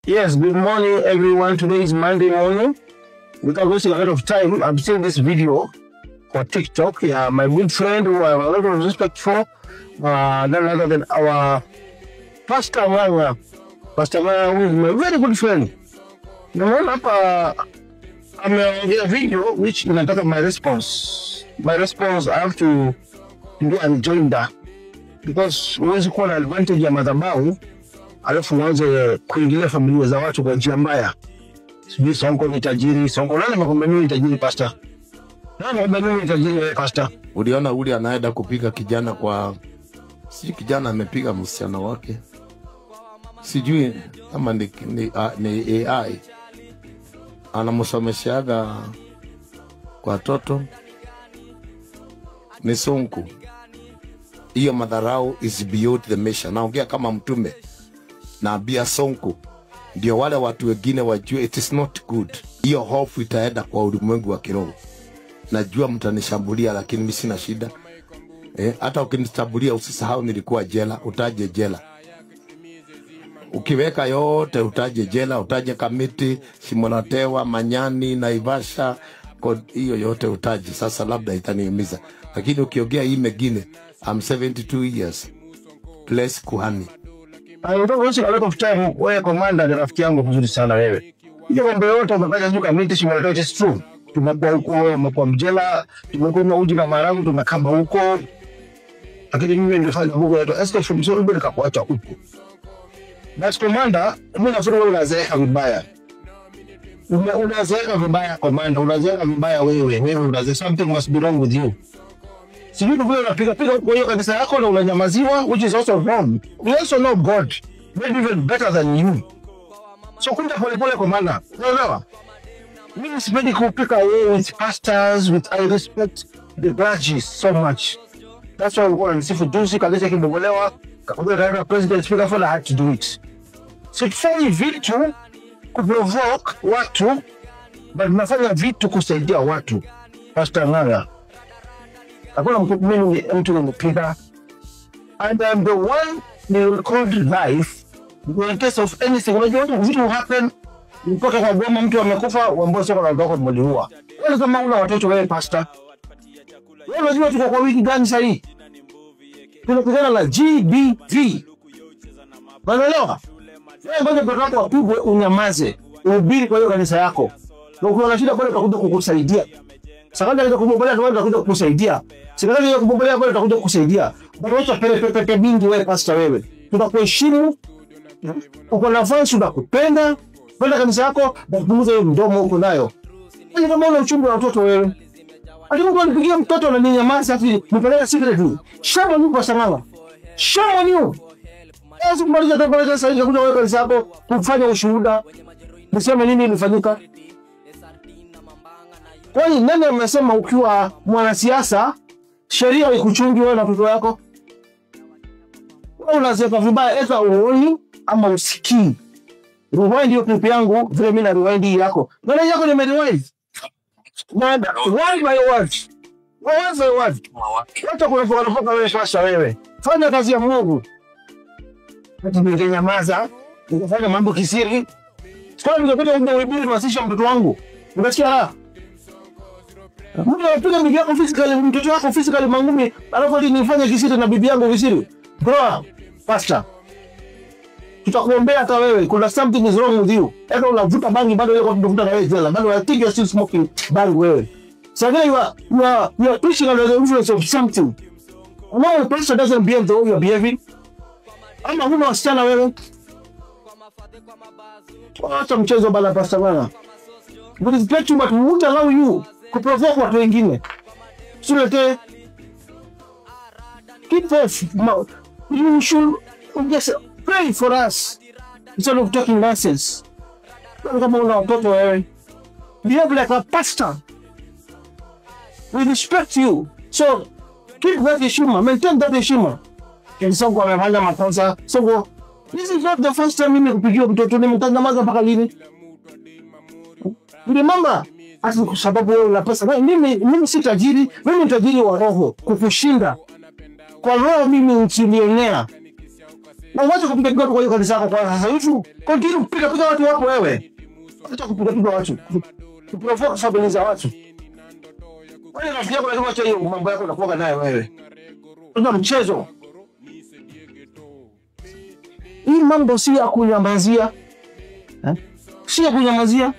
Yes, good morning everyone. Today is Monday morning. Without wasting a lot of time, I'm seeing this video for TikTok. Yeah, my good friend who I have a lot of respect for, none other than our Pastor Ng'ang'a. Pastor Ng'ang'a who is my very good friend. Naona hapa ameongea video which inataka my response. My response, I have to do a rejoinder because huwezi kuwa na advantage ya madhabahu alafu uanze kuingilia familia za watu kwa njia mbaya. Sijui Sonko ni tajiri, Sonko nani amekwambia mimi ni tajiri pastor? Nani amekwambia mimi ni tajiri wewe pastor? Uliona ule anaenda kupiga kijana kwa, sijui kijana amepiga msichana wake, sijui kama ni AI anamsomeshaga kwa watoto. Ni Sonko. Hiyo madharau is beyond the measure. Naongea kama mtume, naambia Sonko ndio wale watu wengine wajue it is not good. Hiyo hofu itaenda kwa ulimwengu wa kiroho. Najua mtanishambulia, lakini mimi sina shida. Hata ukinishambulia usisahau nilikuwa jela, utaje jela. Ukiweka yote utaje jela, utaje Kamiti, Simonatewa, Manyani, Naivasha, hiyo yote utaje. Sasa labda itaniumiza. Lakini ukiongea hii mengine, I'm 72 years. Bless kuhani. I don't waste a lot of time. Wewe commander ni rafiki yangu mzuri sana wewe. Hiyo mambo yote umefanya sio Kamiti, Simonatewa, it is true. Tumekuwa huko, umekuwa mjela, tumekuwa na uji na marangu, tumekamba huko. Lakini mimi nilifanya huko naitwa Esther from Solomon nikakuacha huko. But commander, mimi nafikiri wewe unazeeka vibaya. Unazeeka vibaya commander, unazeeka vibaya wewe. Wewe unazeeka, something must be wrong with you. Sijui vile unapiga piga huko hiyo kanisa yako na unanyamaziwa, which is also wrong. We also know God, maybe even better than you. So kuja pole pole commander. Unaelewa? Mimi sipendi kupika wewe with pastors, with I respect the grudges so much. That's why we want to see for juzi kanisa kimebolewa, kakuja president speaker for I had to do it. So tufanye vitu kuprovoke watu, but tunafanya vitu kusaidia watu. Pastor Ng'ang'a, hakuna mimi mtu nimepiga, and I'm the one they record live in case of anything. Unajua vitu happen, mpaka kwa goma mtu amekufa, uambiwe sio kwa wako mliua. Wewe kama una watoto wewe pastor, wewe unajua tuko kwa wiki gani sasa hii? Tunakutana na GBV. Unaelewa? Wewe ngoja mtoto wako apigwe unyamaze, uhubiri kwa hiyo kanisa yako. Na ukiwa na shida pale tutakuja kukusaidia. Sakanda ile kubobolea kwa tutakuja kukusaidia. Sakanda ile kubobolea kwa tutakuja kukusaidia. Bado pele pele pele mingi wewe pastor wewe. Tutakuheshimu. Uko na fans tunakupenda. Penda kanisa yako, punguza hiyo mdomo uko nayo. Wewe kama una uchungu wa watoto wewe. Alikuwa anipigia mtoto na ninyamaza afi nipeleka secret. Shame on you Pastor Ng'ang'a. Shame on you. Lazima kumaliza toka sasa hivi kuja wewe kanisa yako kufanya ushuhuda. Niseme nini ilifanyika? Kwani nani amesema ukiwa mwanasiasa sheria ikuchungi wewe na mtoto wako? Wewe unasema vibaya, either uoni ama usikii. Rewind hiyo clip yangu vile mimi na rewind hii yako. Maana yako nimerewind. Nanda, word by word. Word by word. Wacha kufoka wewe sasa wewe. Fanya kazi ya Mungu. Hata ningenyamaza, nikafanya mambo kisiri. Sasa ningependa ungeubiri masisha mtoto wangu. Unasikia raha? Mtu anapiga bibi yako physically, mtoto wako physically mangumi, alafu ati nifanye kisiri na bibi yangu kisiri. Bro, pastor. Tutakuombea hata wewe, kuna something is wrong with you. Eka unavuta bangi bado wewe unavuta na wewe jela. Bado I think you are still smoking bangi wewe. So then you are preaching under the influence of something. No, the pastor doesn't behave the way you are behaving. Ama huna wasichana wewe. Acha mchezo bala pastor bana. We respect you but we won't allow you kuprovoke watu wengine. Usilete keep off. You should just pray for us instead of talking nonsense. Kama una watoto wewe, behave like a pastor. We respect you. So keep that heshima, maintain that heshima. Sonko amefanya makosa. Sonko, this is not the first time mimi kupigiwa mtoto, nimetazamaza mpaka lini? Remember, ati kwa sababu wewe una pesa. Mimi si tajiri, mimi ni tajiri wa roho kukushinda. Kwa roho mimi ni bilionea. Na uache kupiga piga watu kwa hiyo kanisa yako kwa sasa hivi. Continue kupiga piga watu wako wewe. Acha kupiga piga watu. Kuprovoke familia za watu. Wewe rafiki yako lazima acha hiyo mambo yako unakuwa nayo wewe. Una mchezo. Hii mambo si ya kunyamazia. Si ya kunyamazia.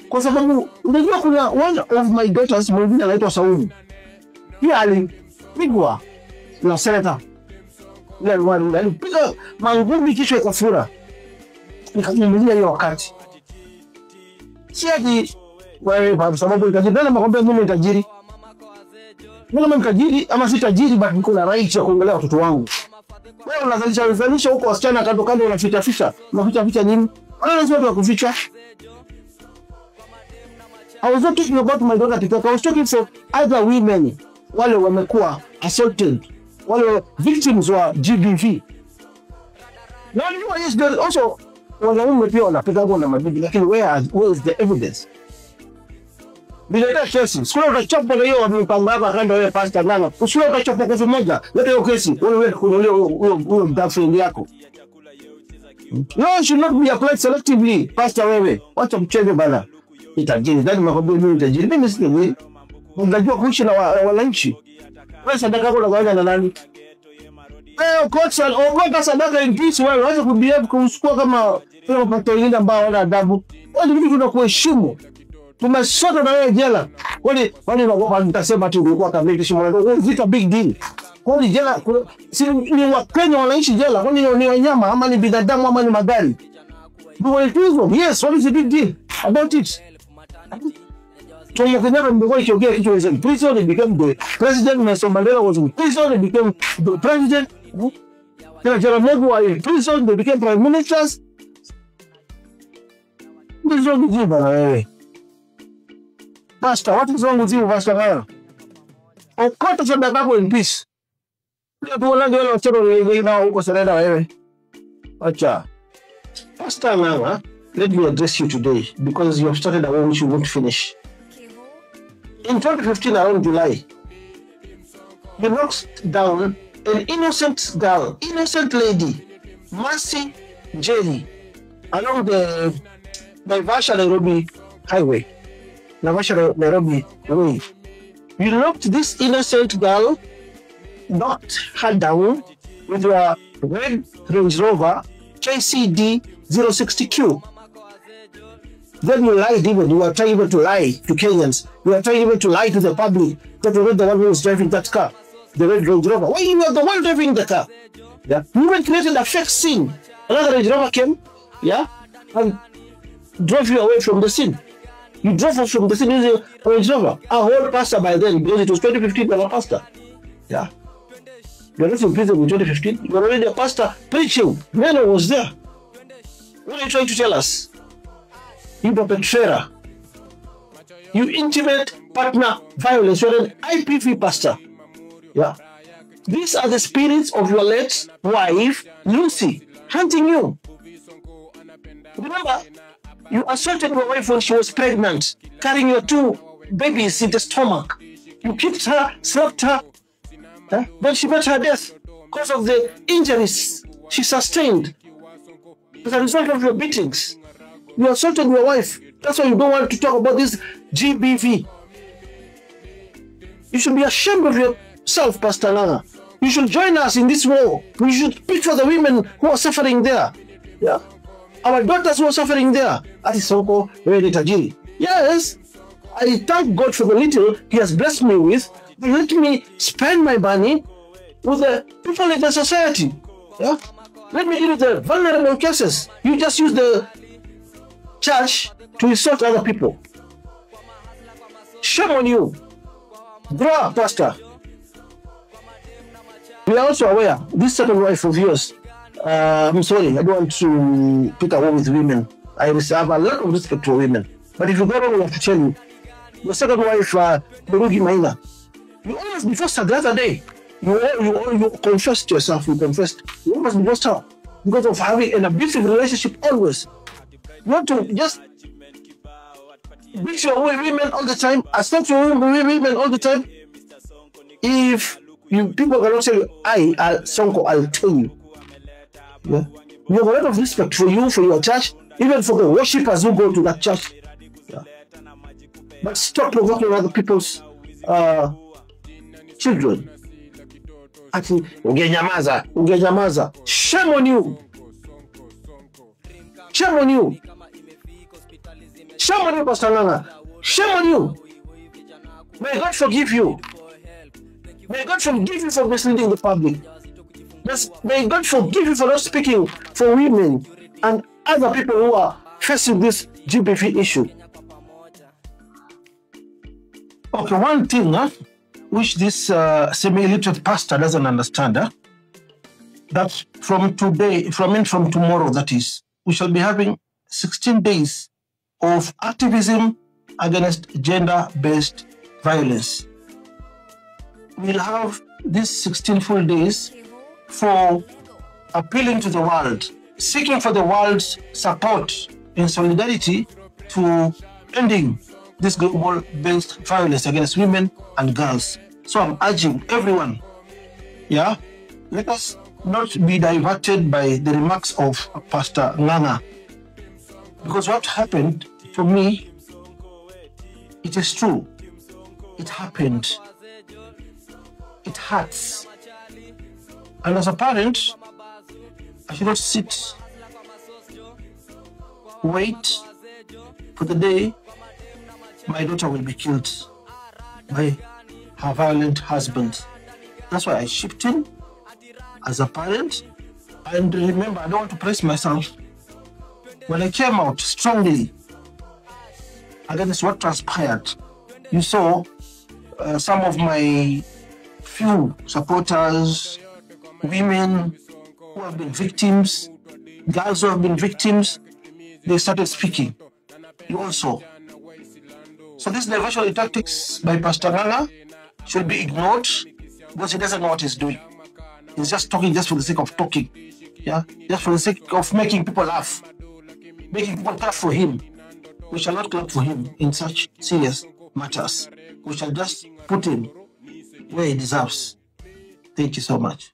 Kwa sababu unajua kuna one of my daughters mwingine anaitwa Saumu. Pia alipigwa na senator. Alipiga mangumi kichwa ikafura. Nikavumilia hiyo wakati. Si ati wewe kwa sababu utajiri. Nani amekwambia mimi ni tajiri? Mimi kama mtajiri ama si tajiri, but niko na right ya kuangalia watoto wangu. Wewe unazalisha zalisha huko wasichana kando kando, unaficha ficha. Unaficha ficha nini? Wala lazima watu wakuficha. I was not talking about my daughter TikTok. I was talking for other women wale wamekuwa assaulted, wale victims wa GBV. Na unajua, yes, there also wanaume pia wanapigwa na mabibi, lakini where is the evidence? Nileta kesi. Siku utachapa na hiyo mipango yako kando wewe Pastor Ng'ang'a. Usiwe utachapa kesi moja. Leta hiyo kesi. Wewe huyo girlfriend yako. No, should not be applied selectively. Pastor wewe, wacha mchezo bana. Ni tajiri. Nani makwambia mimi ni tajiri? Mimi si tajiri. Unajua kuishi na wananchi. Wewe sadaka yako unagawana na nani? Wewe kocha, ogopa sadaka in peace wewe. Unaweza kubehave kumchukua kama kama pastor wengine ambao hawana adabu. Wewe ni mtu tunakuheshimu. Tumesota na wewe jela. Kwani kwani unaogopa nitasema tu ulikuwa kamili shimo la. Is it a big deal? Kwani jela si ni Wakenya wanaishi jela? Kwani ni wanyama ama ni binadamu ama ni magari? We were in prison. Yes, what is the big deal about it? Jomo Kenyatta mlikuwa ikiongea kichwa is in prison, he became the president. Nelson Mandela was in prison, he became the president. Kina Jaramogi were in prison, they became prime ministers. What is wrong with you, bana wewe? Pastor, what is wrong with you, Pastor Ng'ang'a? Okota sadaka yako in peace. Tuonange wale watoto wengi nao huko Serena wewe. Acha. Pastor Ng'ang'a, let me address you today because you have started a war which you won't finish. In 2015, around July, you knocked down an innocent girl, innocent lady, Mercy Jerry, along the Naivasha Nairobi highway. Naivasha Nairobi way. You knocked this innocent girl, knocked her down with your red Range Rover KCD 060Q. Then you lied even. You were trying even to lie to Kenyans. You were trying even to lie to the public that you were the one who was driving that car, the red Range Rover. Why you were the one driving the car? Yeah. You even created a fake scene. Another Range Rover came, yeah, and drove you away from the scene. You drove us from the scene using Range Rover. A whole pastor by then, because it was 2015, you were a pastor. Yeah. You were not in prison in 2015. You were already a pastor preaching. Neno was there. What are you trying to tell us? You perpetrator. You intimate partner violence. You're an IPV pastor. Yeah. These are the spirits of your late wife, Lucy, hunting you. Remember, you assaulted your wife when she was pregnant, carrying your two babies in the stomach. You kicked her, slapped her, huh? Then she met her death because of the injuries she sustained as a result of your beatings. You assaulted your wife. That's why you don't want to talk about this GBV. You should be ashamed of yourself, Pastor Ng'ang'a. You should join us in this war. We should picture the women who are suffering there. Yeah. Our daughters who are suffering there. Ati Sonko, wewe ni tajiri. Yes, I thank God for the little he has blessed me with. But let me spend my money with the people in the society. Yeah? Let me deal with the vulnerable cases. You just use the church to insult other people. Shame on you. Grow up, Pastor. We are also aware, this second wife of yours, I'm sorry, I don't want to pick a war with women. I have a lot of respect for women. But if you go wrong, we have to tell you. Your second wife, Murugi Maina, you almost divorced her the other day. You confessed yourself, you confessed. You almost divorced her because of having an abusive relationship always. You want to just beat your women all the time, assault your women all the time. If you people cannot tell you, I, Sonko, I'll tell you. Yeah? We have a lot of respect for you, for your church, even for the worshippers who go to that church. Yeah. But stop provoking other people's children. Ati, ungenyamaza, ungenyamaza. Shame on you. Shame on you. Shame on you, Pastor Ng'ang'a. Shame on you. May God forgive you. May God forgive you for misleading the public. May God forgive you for not speaking for women and other people who are facing this GBV issue. Okay, one thing which this semi-illiterate pastor doesn't understand, that from today, from tomorrow, that is, we shall be having 16 days of activism against gender-based violence. We'll have these 16 full days for appealing to the world, seeking for the world's support in solidarity to ending this global-based violence against women and girls. So I'm urging everyone, yeah, let us not be diverted by the remarks of Pastor Ng'ang'a. Because what happened, for me, it is true. It happened. It hurts. And as a parent, I should not sit, wait for the day my daughter will be killed by her violent husband. That's why I shipped in as a parent. And remember, I don't want to press myself. When I came out strongly against what transpired, you saw some of my few supporters, women who have been victims, girls who have been victims, they started speaking. You also. So this diversionary tactics by Pastor Ng'ang'a should be ignored because he doesn't know what he's doing. He's just talking just for the sake of talking. Yeah, just for the sake of making people laugh, making people clap for him. We shall not clap for him in such serious matters. We shall just put him where he deserves. Thank you so much.